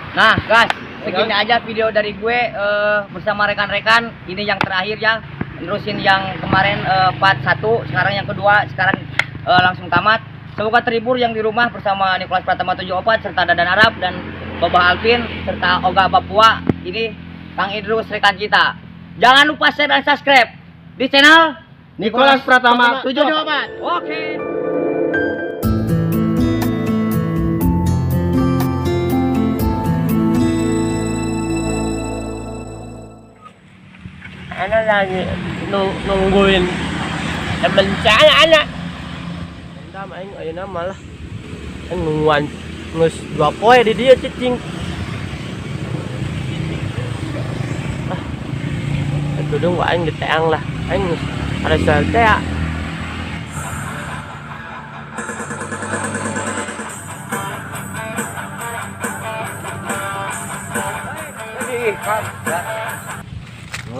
Nah, guys, segini aja video dari gue bersama rekan-rekan. Ini yang terakhir ya. Nerusin yang kemarin part 1, sekarang yang kedua, sekarang langsung tamat. Semoga terhibur yang di rumah bersama Nicholas Pratama 74 serta Dadan Arab dan Babah Alvin serta Oga Papua. Ini Kang Idrus rekan kita. Jangan lupa share dan subscribe di channel Nicholas Pratama 74. Oke. Ana lagi nungguin temen saya anak. Dendam aing ayeuna malah aing nungguan geus 2 poe di dieu cicing. Ah. Tudung aing diteang lah. Aing geus ada teh.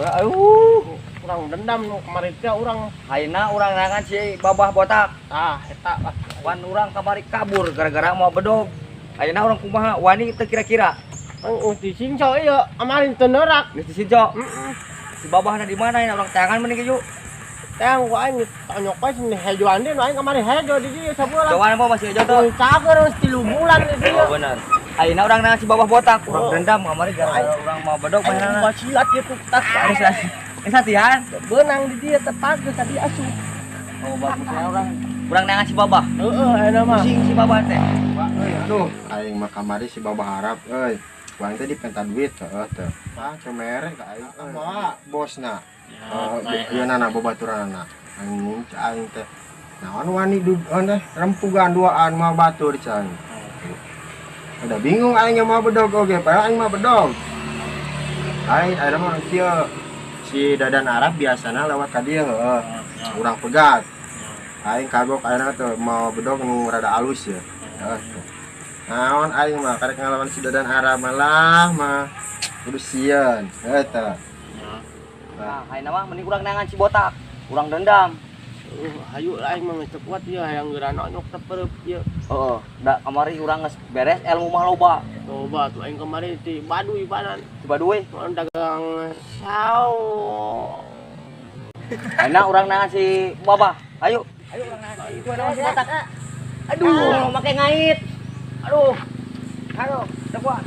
Aduh, urang dendam nu kemarin teh urang. Ayeuna urang neangan si Babah botak. Tah, eta lah. Wan urang kamari kabur gara-gara mau bedog. Ayeuna urang kumaha wani teu kira-kira. Geus disinco ieu, kemarin teu neurak. Geus disinco. Heeh. Si Babahna di mana ya urang teangan mending yuk. Teang ku aing tonyok wae sini hejoan deui aing kamari hejo di dieu sabulan. Jawan apa masih hejo tuh? Cager geus 3 bulan di dieu. Oh bener. Ayeuna urang neangan si Babah botak, urang dendam kamari gara-gara urang mau bedog mainan. Aing silat kitu tas. Geus latihan. Beunang di dieu tetap geus tadi asup. Oh bagusnya urang neangan si Babah. Heeh, ayeuna mah. Pusing si Babah teh. Aduh, aing mah kamari si Babah harap euy. Ku aing teh dipenta duit heuh teh. Ah, cemere ka aing. Moal bosna. Oh, ieu nana babaturanna. Anjing aing teh. Naon wani teh rempugan duaan mah batur cai. Udah bingung aing mah bedog oge, padahal aing mah bedog. Aing ayeuna mah kieu. Si Dadan Arab biasana lewat ka dieu heuh. Urang pegat. Aing kagok ayeuna teh mau bedog nu rada alus ya. Heuh. Naon aing mah karek ngalawan si Dadan Arab malah mah kudu sieun eta. Nah, ayeuna mah mending urang neangan si botak. Urang dendam. Hayu lah aing mah geus teu kuat ieu hayang geura nonyok teh pereup ieu. Heeh, da kamari urang geus beres ilmu mah loba. Loba tuh aing kamari di Baduy banan. Di Baduy? Urang dagang sawo. Ayeuna urang neangan si Babah. Ayo. Ayo urang neangan si itu si botak. Aduh, make ngait. Aduh. Aduh, teu kuat.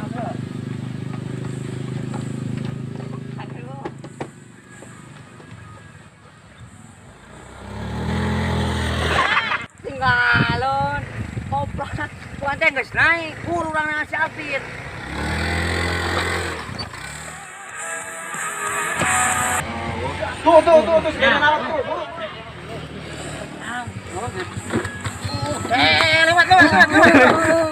Tinggalon. Koplak. Tuan teh geus naik, kur urang neangan si Alvin. Tuh tuh tuh tuh si Dadan Arab tuh, buru. Lewat lewat lewat.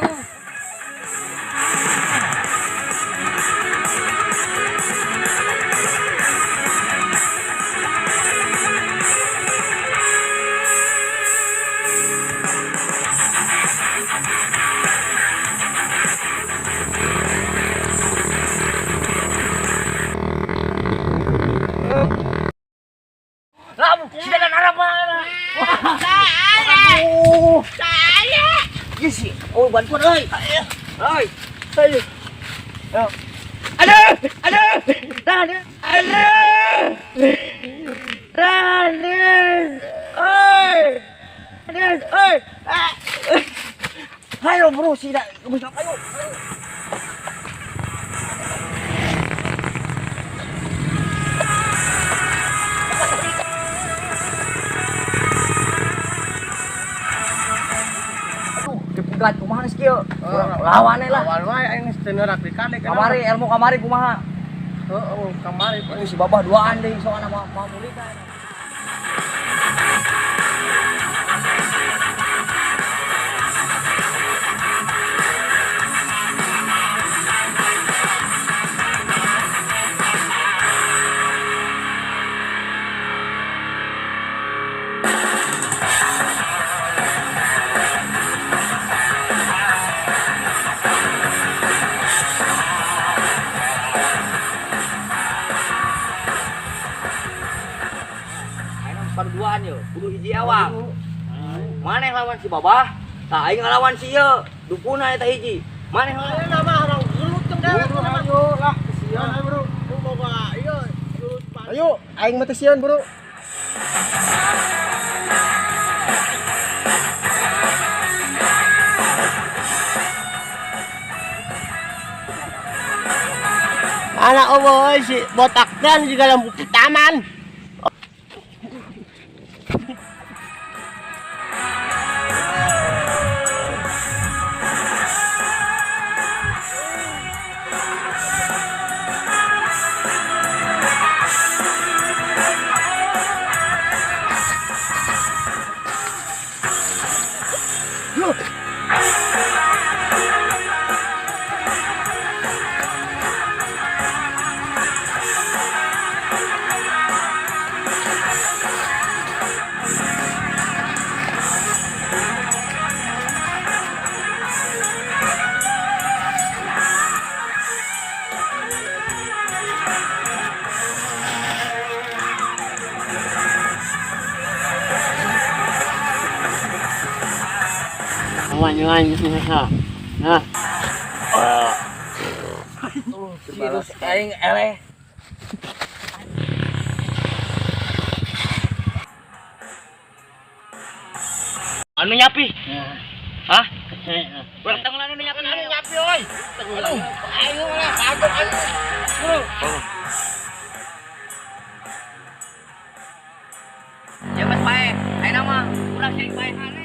Si Dadan Arab mana? Aduh. Saya. Yes. Oh, bantuan euy. Euy. Ayo. Aduh, aduh. Aduh. Aduh. Aduh. Euy. Aduh, euy. Ayo bro, si Dadan. Ayo. Dipegat kumaha geus kieu? Lawan lah. Lawan wae aing geus teu neurak di kade. Kamari ilmu kamari kumaha? Heeh, kamari itu si Babah duaan deui soalna mau mulikan. Perduaan yo, kudu hiji awak. Maneh lawan si Babah, tah aing ngalawan si ieu, dukuna eta hiji. Maneh lawan nama orang gelut teh. Ayo, aing mah teh sieun, Bro. Anak eueuh si botak dan juga lampu taman. Nah. Virus aing eleh. Anu nyapi? Hah? Urang tenggelam anu nyapi. Anu nyapi oi. Aing lah kagok aing. Ya mas pae, ayeuna mah urang sirik paehan.